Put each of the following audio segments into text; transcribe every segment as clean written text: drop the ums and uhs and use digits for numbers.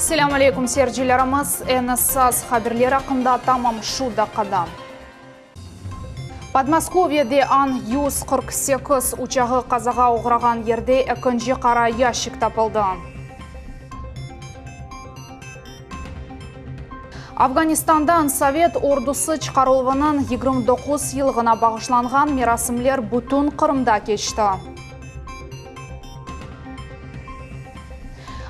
Selâm aleykum, seyircilerimiz! Eñ esas haberler aqqında tamam şu daqqada. Podmoskovyede An-148 uçağı qazağa oğrağan yerde ekinci qara yaşik tapıldı. Afganistandan sovet ordusı çıqarıluvınıñ 29 yılığına bağışlanğan merasimler bütün Qırımda keçti.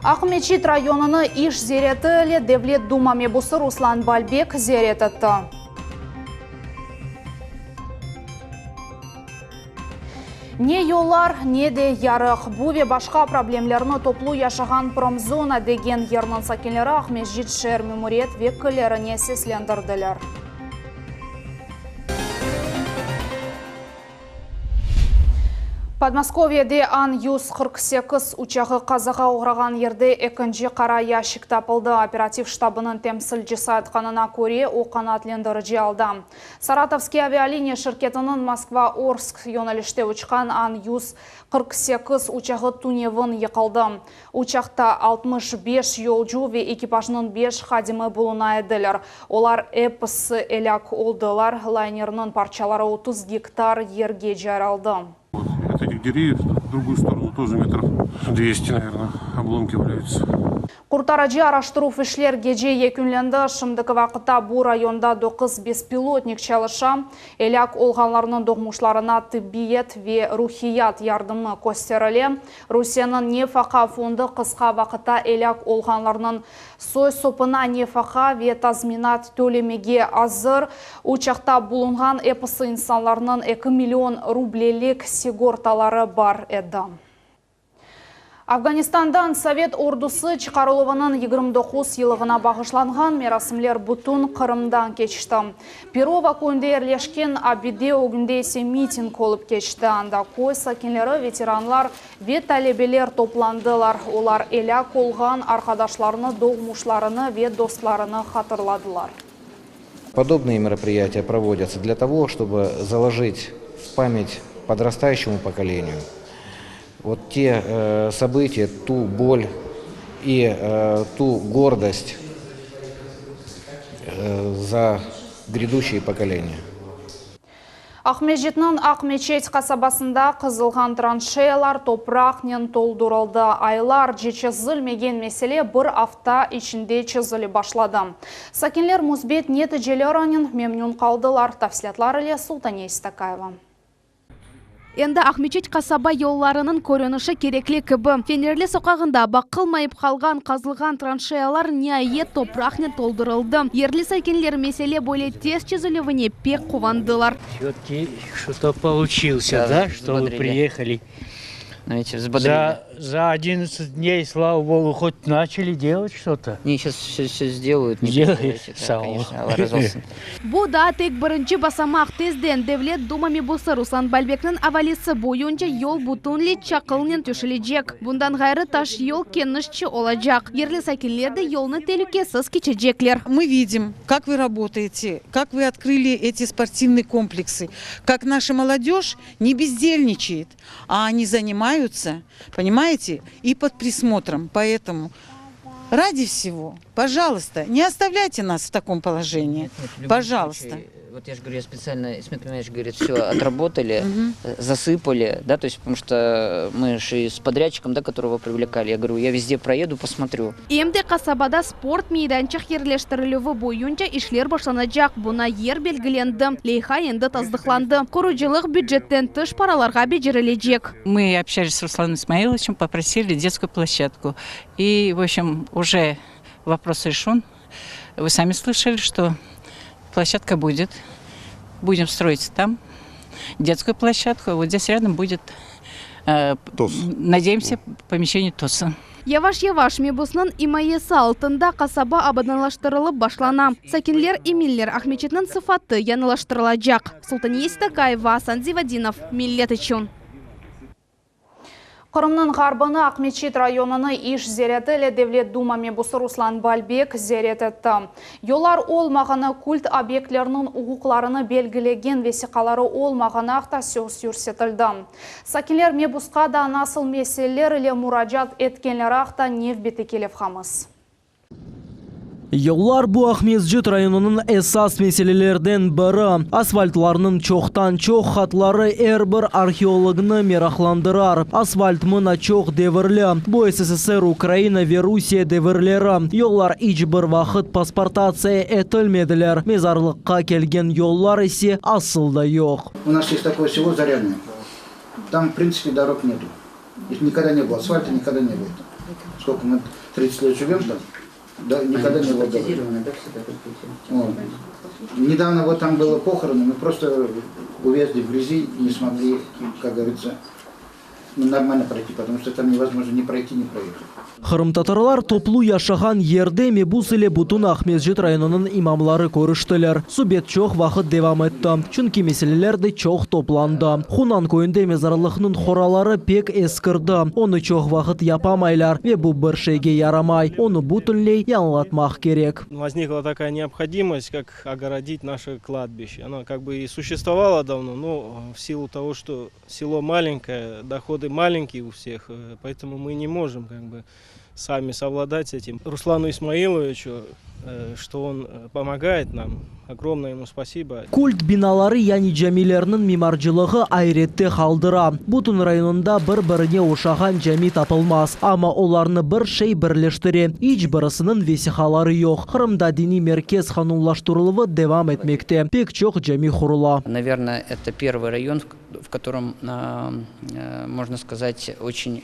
Aqmeçit rayonını iş ziyareti ile Devlet Duma mebusı Ruslan Balbek ziyaret etti. Ne yollar, ne de yarıq. Bu ve başqa problemlerni toplu yaşağan promzona degen yerniñ sakinleri Aqmescit şeer memuriyet vekillerine seslendirdiler. Podmoskovyede An-148 uçağı qazağa oğrağan yerde ekinci qara yaşik tapıldı. Operativ ştabınıñ temsilcisi aytqanına köre, o qanaatlendirici alda. Saratovskiy avialiniya şirketiniñ Moskva-Orsk yönelişte uçqan An-148 uçağı tünevin yıqıldı. Uçaqta 65 yolcu ve ekipajnıñ beş hadimi buluna ediler. Olar episi elâk oldılar. Laynerniñ parçaları 30 gektar yerge caraldı. От этих деревьев в другую сторону тоже метров 200, наверное, обломки валяются. Qurtarıcı araştıruv işler gece yekünlendi. Şimdiki vaqıtta bu rayonda doquz bespilotnik çalışa. Elâk olğanlarnıñ doğmuşlarına tibbiyet ve ruhiyat yardımı kösterile. Rusiyeniñ Nefaqa fondu qısqa vaqıtta elâk olğanlarnıñ soy-sopuna nefaqa ve tazminat tölemege azır. Uçaqta bulunğan episi insanlarnıñ eki million rublelik sigortaları bar edi. Afganistandan sovet ordusı çıqarıluvınıñ 29 yıllığına bağışlanğan merasimler bütün Qırımdan keçti. Perova köyünde yerleşken abide ögünde ise miting olıp keçti. Anda köy sakinleri, veteranlar ve talebeler toplandılar. Olar elâk olğan arqadaşlarını, doğmuşlarını ve dostlarını hatırladılar. Подобные мероприятия проводятся для того, чтобы заложить в память подрастающему поколению вот те э, события, ту боль и э, ту гордость э, за грядущие поколения. Aqmescitniñ Aq-Meçet qasabasında qazılğan tranşeyalar topraqnen toldurıldı. Aylarca çezilmegen mesele bir afta içinde çezilip başladı. Sakinler müsbet neticelerinen memnün qaldılar. Tafsilâtlar ile Sultaniye Stakayeva. Endi Aqmeçet qasaba yollarınıñ körünişi kerekli kibi. Fenerli soqağında baqılmayıp qalğan qazılğan tranşeyalar niayet topraqnen toldurıldı. Yerli sakinler mesele böyle tez çezilüvine pek quvandılar. Все-таки что-то получился, да, что вы приехали. Знаете, взбодрили. За, за 11 дней, слава богу, хоть начали делать что-то. Не, сейчас все, все сделают. Не Сделают, переживайте, да, sağ ol. конечно, Alla razı olsun. Bu daa tek birinci basamaq. Tezden Devlet Duma mebusı Ruslan Balbekniñ avalesi boyunca yol bütünley çaqılnen töşelecek. Bundan ğayrı, taş yol kenişçe olacaq. Yerli sakinler de yolnı telükesiz keçecekler. Мы видим, как вы работаете, как вы открыли эти спортивные комплексы, как наша молодежь не бездельничает, а они занимаются, понимаете, и под присмотром. Поэтому ради всего, пожалуйста, не оставляйте нас в таком положении. Нет, в любом Пожалуйста. случае, вот я же говорю, я специально, Исмет Пименович говорит, все отработали, засыпали, да, то есть, потому что мы же и с подрядчиком, да, которого привлекали, я говорю, я везде проеду, посмотрю. Em de qasabada sport meydançıq yerleştirilüvi boyunca işler başlanacaq. Buña yer belgilendi. Leyha endi tasdıqlandı. Qurucılıq bücetten tış paralarğa becerilecek. Мы общались с Русланом Исмаиловичем, попросили детскую площадку. И, в общем, уже вопрос решен. Вы сами слышали, что площадка будет. Будем строить там детскую площадку. Вот здесь рядом будет, ТОС. надеемся, помещение ТОСа. Yavaş-yavaş mebusnıñ imayesi altında qasaba abadanlaştırılıp başlana. Sakinler eminler Aqmeçetniñ sıfatı yañılaştırılacaq. Sultaniye Stakayeva, Asan Zivadinov, Millet içün. Qırımnıñ ğarbını Aqmeçit rayonını iş ziyareti ile Devlet Duma mebusı Ruslan Balbek ziyaret etti. Yollar olmağanı, kult obyektleriniñ uquqlarını belgilegen vesiqaları olmağanı aqta söz yürsetildi. Sakinler mebusqa da nasıl meseleler ile muracaat etkenleri aqta nevbetteki levhamız. Yollar bu Aqmescit rayonınıñ esas meselelerden biri. Asfaltlarnıñ çoqtan-çoq hatları er bir arheolognı meraqlandırar. Asfalt mına çoq devirli, bu SSSR, Ukraina ve Rusiye devirleri. Yollar iç bir vaqıt pasportatsiya etilmediler, mezarlıqqa kelgen yollar ise asıl da yoq. U nas est takoye selo Zarânoye, tam v printsipe dorog netu, nikogda ne bylo asfalta, nikogda ne bylo tam, skolko mı 30 let živem tam. Да, никогда не было дороги. Вот. Недавно вот там было похороны, мы просто увязли в грязи и не смогли, как говорится, ну, нормально пройти, потому что там невозможно ни пройти, ни проехать. Qırımtatarlar toplu yaşağan yerde mebus ile bütün Aqmescit rayonınıñ imamları körüştiler. Subet çoq vaqıt devam etti, çünki meseleler de çoq toplandı. Hunan köyünde mezarlıqnıñ qoraları pek eskirdi, onı çoq vaqıt yapamaylar ve bu bir şeyge yaramay, onı bütünley yañılatmaq kerek. Возникла такая необходимость, как огородить наше кладбище. Оно как бы и существовало давно, но в силу того, что село маленькое, доходы маленькие у всех, поэтому мы не можем как бы сами совладать с этим. Руслану Исмаиловичу, что он помогает нам, огромное ему спасибо. Kult binaları yani camilerniñ mimarcılığı ayrette qaldıra. Bütün rayonında bir-birine oşağan cami tapılmaz. Amma olarnı bir şey birleştire, iç birisiniñ vesiqaları yoq. Qırımda diniy merkez qanunlaştırıluvı devam etmekte, pek çoq cami qurula. Наверное, это первый район, в котором, можно сказать, очень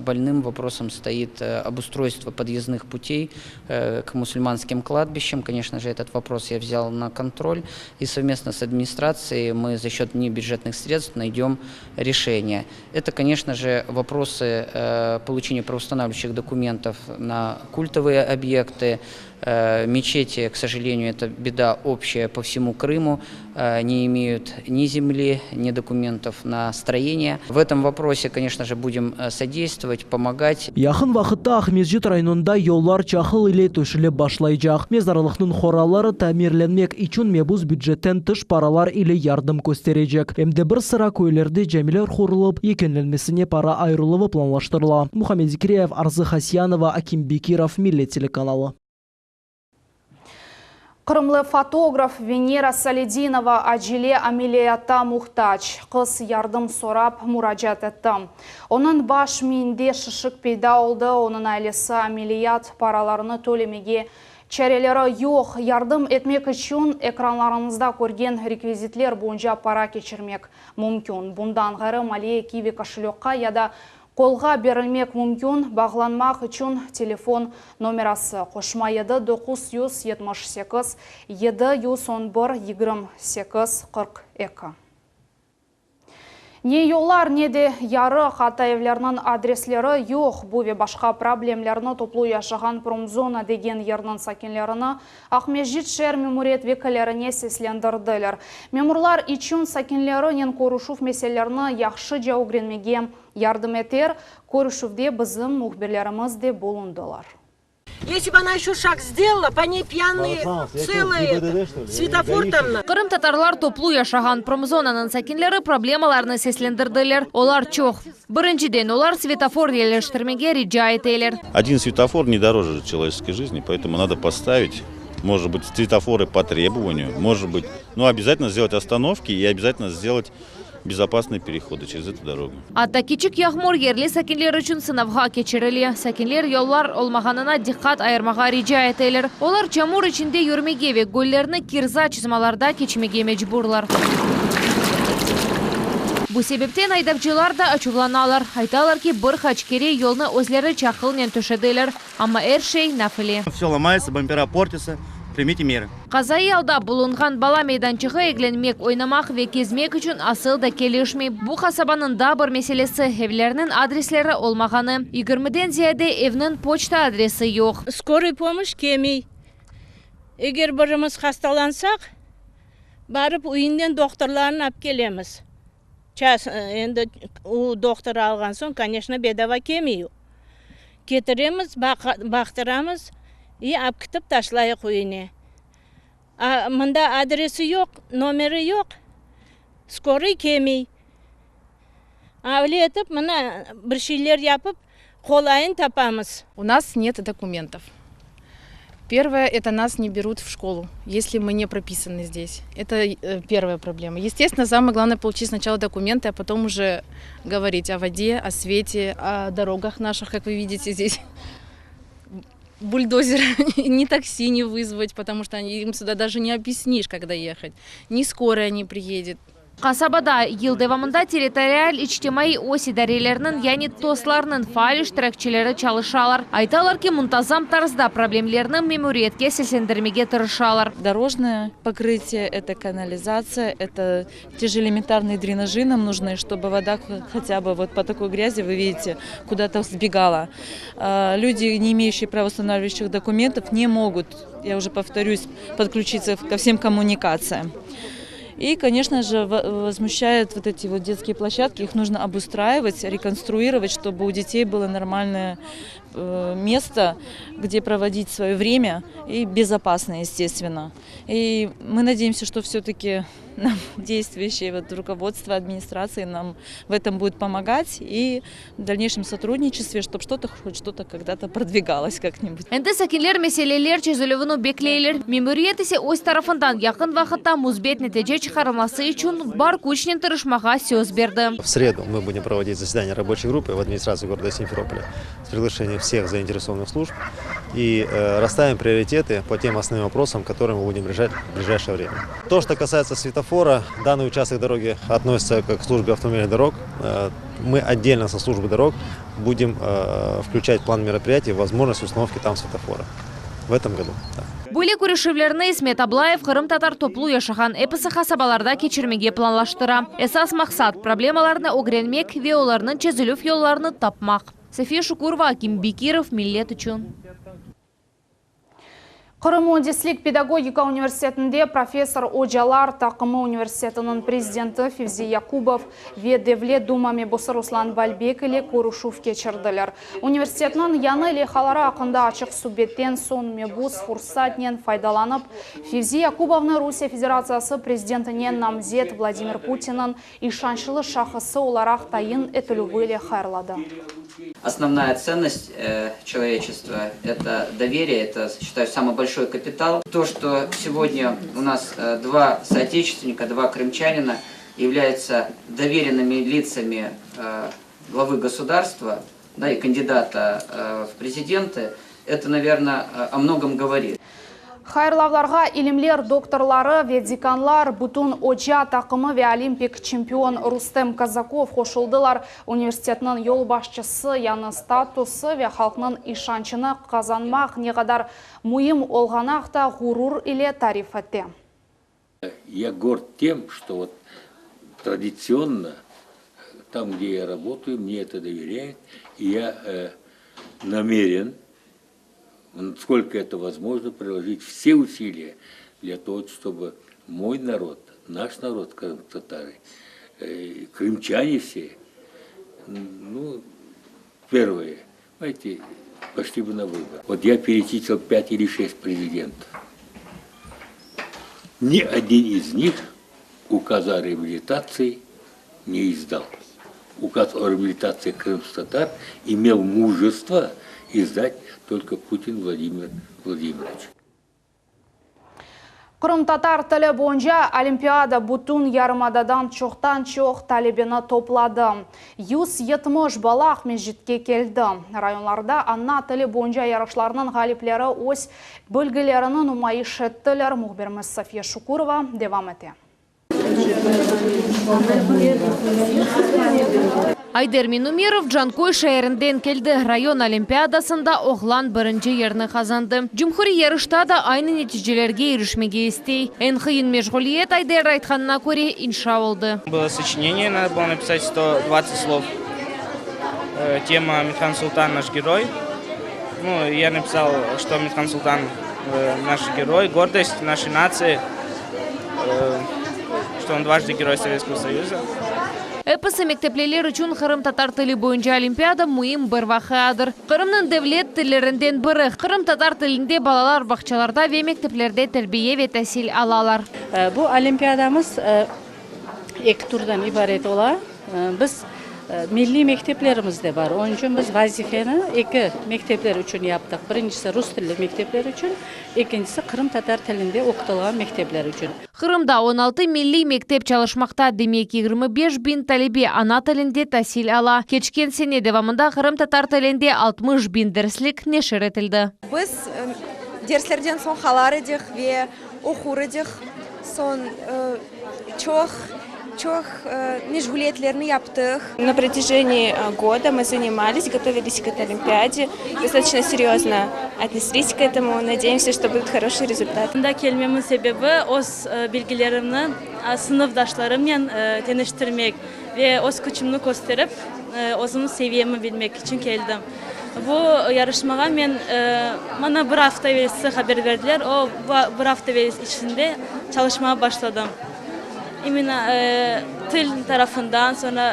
больным вопросом стоит обустройство подъездных путей к мусульманским кладбищам. Конечно же, этот вопрос я взял на контроль. И совместно с администрацией мы за счет внебюджетных средств найдем решение. Это, конечно же, вопросы получения правоустанавливающих документов на культовые объекты, мечети, к сожалению, это беда общая по всему Крыму, не имеют ни земли, ни документов на строение. В этом вопросе, конечно же, будем содействовать, помогать. Yaqın vaqıtta Aqmescit rayonında yollar çaqıl ile töşelip başlaycaq. Mezarlıqnıñ qoraları tamirlenmek içün mebus bücetten tış paralar ile yardım kösterecek. Em de bir sıra köylerde camiler qurulıp, yekünlenmesine para ayırıluvı planlaştırıla. Muhammed Zikriyev, Arzı Hasyanova, Akim Bekirov, Millet telekanalı. Qırımlı fotograf Venera Saledinova acele ameliyatqa muhtac. Qız yardım sorap muracaat etti. Onıñ baş miyinde şişik peyda oldı, onıñ ailesi ameliyat paralarını tölemege çareleri yoq. Yardım etmek içün ekranlarıñızda körgen rekvizitler boyunca para keçirmek mümkün. Bundan ğayrı maliye Kiwi koşelökqa ya da qolğa berilmek mümkün. Bağlanmaq içün telefon nomerası qoşma 7 978 711 28 42. Ne yollar, ne de yarıq, atta evlerniñ adresleri yoq. Bu ve başqa problemlerni toplu yaşağan Promzona degen yerniñ sakinlerini Aqmescit şeer memuriyet vekillerine seslendirdiler. Memurlar içün sakinlerinen körüşüv meselelerini yahşıca ögrenmege yardım eter. Körüşüvde bizim mühbirlerimiz de bulundılar. Если бы она еще шаг сделала, по ней пьяные целые светофор там. Qırımtatarlar toplu yaşağan Promzonanıñ sakinleri problemalarını seslendirdiler. Olar çoq. Birinciden olar svetofor yerleştirmege rica eteler. Один светофор не дороже человеческой жизни, поэтому надо поставить, может быть, светофоры по требованию, может быть, ну, обязательно сделать остановки и обязательно сделать безопасные переходы через эту дорогу. Atta kiçik yağmur yerli sakinler içün sınavğa keçirile. Sakinler yollar olmağanına diqqat ayırmağa rica eteler. Olar çamur içinde yürmege ve göllerni kirza çizmalarda keçmege mecburlar. Bu sebepten aydavcılar da açuvlanalar. Aytalar ki, bir qaç kere yolnı özleri çaqılnen töşediler. Amma er şey nafile. Все ломается, бампера портятся. Примите меры. Qazaiy alda bulunğan bala meydançığı eglenmek, oynamaq ve kezmek içün asıl da kelişmey. Bu qasabanıñ daa bir meselesi evlerniñ adresleri olmağanı. 20-den ziyade evniñ poçta adresi yoq. Скорый помощь kelmey. Eger birimiz hastalansaq, barıp üyinden doktorlarnı alıp kelemiz. Час endi o doktor alğan soñ, конечно, bedava kelmey. Ketiremiz, baqtıramız и alıp ketip taşlayıq üyüne. A mında adresi yoq, nomeri yoq. Скорый kelmey. Öyle etip mına bir şeyler yapıp qolayın tapamız. У нас нет документов. Первое, это нас не берут в школу, если мы не прописаны здесь. Это э, первая проблема. Естественно, самое главное получить сначала документы, а потом уже говорить о воде, о свете, о дорогах наших, как вы видите здесь. Бульдозер, ни такси не вызвать, потому что им сюда даже не объяснишь, когда ехать. Ни скорая не приедет. Qasabada yıl devamında territorial içtimaiy öz idarelerniñ, yani TOSlarnıñ faal iştirakçileri çalışalar. Aytalar ki, muntazam tarzda problemlerni memuriyetke seslendirmege tırışalar. Дорожное покрытие, это канализация, это те же элементарные дренажи нам нужны, чтобы вода хотя бы вот по такой грязи, вы видите, куда-то сбегала. Люди, не имеющие правоустанавливающих документов, не могут, я уже повторюсь, подключиться ко всем коммуникациям. И, конечно же, возмущают вот эти вот детские площадки. Их нужно обустраивать, реконструировать, чтобы у детей было нормальное э, место, где проводить свое время и безопасно, естественно. И мы надеемся, что все-таки нам действующее вот руководство администрации нам в этом будет помогать и в дальнейшем сотрудничестве, чтобы что-то хоть что-то когда-то продвигалось как-нибудь. Endi sakinler meseleler çezilüvini bekleyler. Memuriyet ise öz tarafından yaqın vaqıtta müsbet netice çıqarılması içün bar küçnen tırışmağa söz berdi. В среду мы будем проводить заседание рабочей группы в администрации города Симферополя с приглашением всех заинтересованных служб и э, расставим приоритеты по тем основным вопросам, которые мы будем решать в ближайшее время. То, что касается светофора, данный участок дороги относится к службе автомобильных дорог. Э, мы отдельно со службы дорог будем э, включать в план мероприятий возможность установки там светофора в этом году. Да. Böyle körüşüvlerni İsmet Ablayev qırımtatar toplu yaşağan episi qasabalarda keçirmege planlaştıra. Esas maqsat, problemalarnı ögrenmek ve olarnıñ çezilüv yollarını tapmaq. Safiye Şukurova, Akim Bekirov, Millet içün. Qırım müendislik pedagogika universitetinde professor ocalar taqımı universitetiniñ prezidenti Fevzi Yakubov ve Devlet Duma mebusı Ruslan Balbek ile körüşüv keçirdiler. Universitetniñ yañı leyhaları aqqında açıq subetten soñ mebus fursatnen faydalanıp, Fevzi Yakubovnı Rusiye Federatsiyası prezidentine namzet Vladimir Putinniñ işançlı şahısı olaraq tayin etilüvi ile hayırladı. Основная ценность э, человечества – это доверие, это, считаю, самый большой капитал. То, что сегодня у нас э, два соотечественника, два крымчанина являются доверенными лицами э, главы государства да, и кандидата в президенты, это, наверное, о многом говорит. Hayırlavlarğa ilimler doktorları ve dekanlar, bütün oca taqımı ve olimpik çempion Rustem Kazakov qoşuldılar. Universitetniñ yolbaşçısı yañı statusı ve halqnıñ işançını qazanmaq ne qadar müim olğanı aqta ğurur ile tarif etti. Я горд тем, что вот традиционно там, где я работаю, мне это доверяют, и я э, намерен, сколько это возможно, приложить все усилия для того, чтобы мой народ, наш народ, татары, э, крымчане все, ну, первые, знаете, пошли бы на выбор. Вот я перечислил пять или шесть президентов. Ни один из них указа о реабилитации не издал. Указ о реабилитации крымских татар имел мужество издать только Путин Владимир Владимирович. Qırımtatar tili boyunca olimpiada bütün yarımadadan çoqtan-çoq talebeni topladı. 170 bala Aqmescitke keldi. Rayonlarda ana tili boyunca yarışlarnıñ ğalipleri öz bilgilerini numayış ettiler. Mühbirimiz Safiye Şukurova devam ete. Ayder Minumerov Canköy şeerinden keldi. Rayon olimpiadasında oğlan birinci yerni qazandı. Cumhuriy yarışta da aynı neticelerge irişmege istey. Eñ qıyın meşğuliyet, Ayder aytqanına köre, inşa oldı. Было сочинение, надо было написать 120 слов. Э, тема Аметхан Султан наш герой. Ну, я написал, что Аметхан Султан э, наш герой, гордость нашей нации, э, что он дважды герой Советского Союза. Episi mektepliler içün qırımtatar tili boyunca olimpiada müim bir vaqiadır. Qırımnıñ devlet tillerinden biri, qırımtatar tilinde balalar bağçalarda ve mekteplerde terbiye ve tasil alalar. Bu olimpiadamız eki turdan ibaret ola. Biz. Milliy mekteplerimiz de bar. Onıñ içün biz vazifeni eki mektepler içün yaptıq. Birincisi rus tilli mektepler içün, ekincisi qırımtatar tilinde oqutılğan mektepler içün. Qırımda 16 milliy mektep çalışmaqta, demek, 25 biñ talebe ana tilinde tasil ala. Keçken sene devamında qırımtatar tilinde 60 biñ derslik neşir etildi. Biz derslerden soñ qalar edik ve oqur edik. Soñ çoq çoq meşğuliyetlerni yaptıq. На протяжении года мы занимались, готовились к этой Олимпиаде, достаточно серьезно отнеслись к этому. Надеемся, что будет хороший результат. Mında kelmemniñ sebebi öz bilgilerimni sınıfdaşlarımnen teñeştirmek ve öz küçümni kösterip, özümniñ seviyemni bilmek içün keldim. Bu yarışmağa men maña bir afta evelsi haber berdiler, o bir afta içinde çalışmağa başladım. İmенно til tarafından, soñra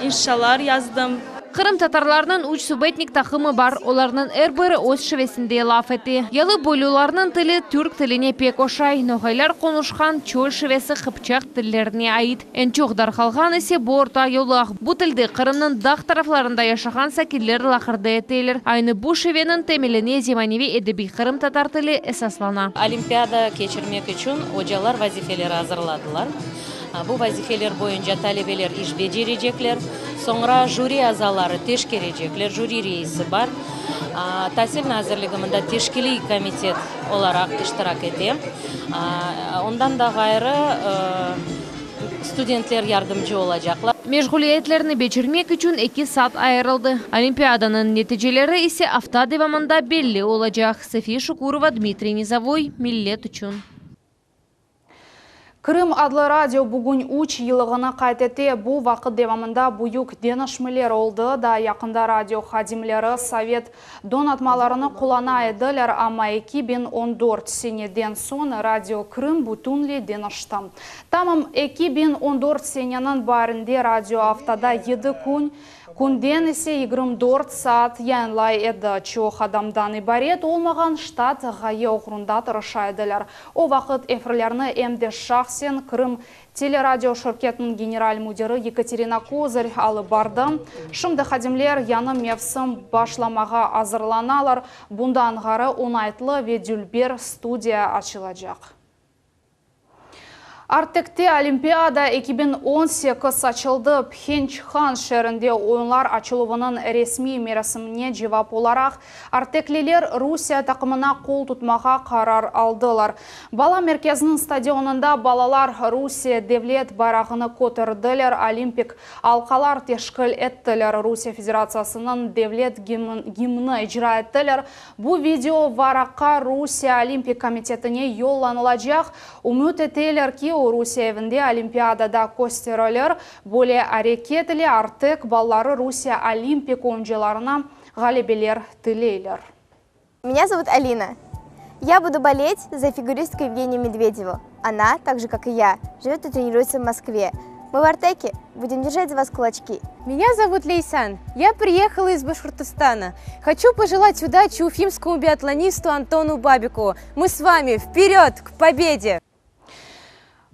inşalar yazdım. Qırımtatarlarnıñ üç subetnik taqımı bar. Olarnıñ er biri öz şivesinde laf ete. Yalıboylularnıñ tili türk tiline pek oşay. Noğaylar qonuşqan çöl şivesi qıpçaq tillerine ait. Eñ çoq darqalğan ise bu orta yolaq. Bu tilde Qırımnıñ dağ taraflarında yaşağan sakinler laqırdı eteler. Aynı bu şiveniñ temeline zemaneviy edebiy qırımtatar tili esaslana. Olimpiada keçirmek içün ocalar vazifeler azırladılar. Bu vazifeler boyunca talebeler iş becerecekler. Soñra jüri azaları teşkerecekler, jüri reisi bar. Tasil nazirligi mında teşkiliy komitet olaraq iştirak ete. Ondan da ğayrı, studentler yardımcı olacaqlar. Meşğuliyetlerni becermek içün eki saat ayırıldı. Olimpiadanıñ neticeleri ise afta devamında belli olacaq. София Шукурова, Дмитрий Низовой, Millet içün. Krım adlı radio bugün 3 yıllığını qayd ete. Bu vaqıt devamında büyük deñişmeler oldı. Daa yaqında radio hadimleri sovet donatmalarını qullana ediler, amma 2014 seneden soñ Radio Krım bütünley deñişti. Tamam 2014 seneniñ baarinde radio aftada 7 kün, künden ise 24 saat yayınlay edi. Çoq adamdan ibaret olmağan ştat ğaye oğrunda tırışa ediler. O vaqıt efirlerni em de şahsen Krım teleradio şirketiniñ general müdiri Yekaterina Kozır alıp bardı. Şimdi hadimler yañı mevsim başlamağa azırlanalar. Bundan ğayrı oñaytlı ve dülber studiya açılacaq. Artekte Olimpiada 2018 açıldı. Phençhan şeerinde oyunlar açıluvınıñ resmiy merasimine cevap olaraq Artekliler Rusiye taqımına qol tutmağa qarar aldılar. Bala merkeziniñ stadionında balalar Rusiye devlet bayrağını köterdiler, olimpik alqalar teşkil ettiler, Rusiye Federatsiyasınıñ devlet gimni icra ettiler. Bu video varaqa Rusiye Olimpik komitetine yollanılacaq. Ümüt eteler ki, o Rusiye evinde Olimpiadada kösterilir. Böyle areket ile Artek balaları Rusiye olimpik oyuncılarına ğalebeler tileyler. Меня зовут Алина. Я буду болеть за фигуристку Евгению Медведеву. Она, так же как и я, живет и тренируется в Москве. Мы в Артеке будем держать за вас кулачки. Меня зовут Лейсан. Я приехала из Башкортостана. Хочу пожелать удачи уфимскому биатлонисту Антону Бабику. Мы с вами вперед к победе!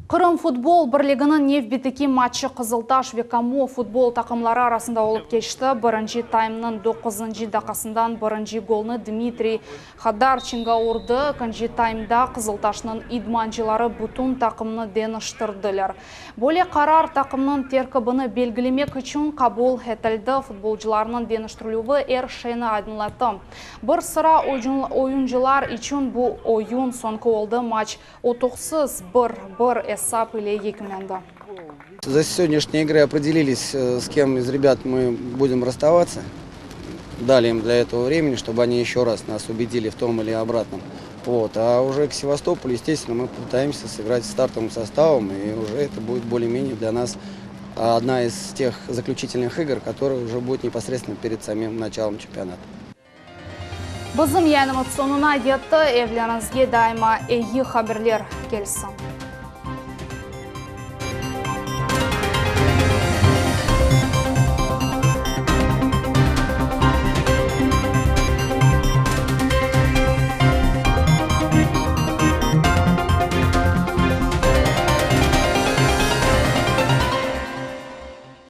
Qırım futbol birliginiñ nevbetteki matçı Qızıltaş ve Kamo futbol taqımları arasında olıp keçti. Birinci taymnıñ 9 daqqasından birinci golnı Dmitriy Hadarçenko urdı. Ekinci taymda Qızıltaşnıñ idmancıları bütün taqımnı deñiştirdiler. Böyle qarar taqımnıñ terkibini belgilemek içün qabul etildi. Futbolcılarnıñ deñiştirilüvi er şeyni aydınlattı. Bir sıra oyuncılar içün bu oyun soñki oldı. Matç utuqsız 1-1 esap ile yekünlendi. За сегодняшней игры определились, с кем из ребят мы будем расставаться. Дали им для этого времени, чтобы они еще раз нас убедили в том или обратном. Вот. А уже к Севастополю, естественно, мы попытаемся сыграть стартовым составом, и уже это будет более-менее для нас одна из тех заключительных игр, которая уже будет непосредственно перед самим началом чемпионата. Bizim yayınımız soñuna yetti. Evleriñizge daima eyi haberler kelsin.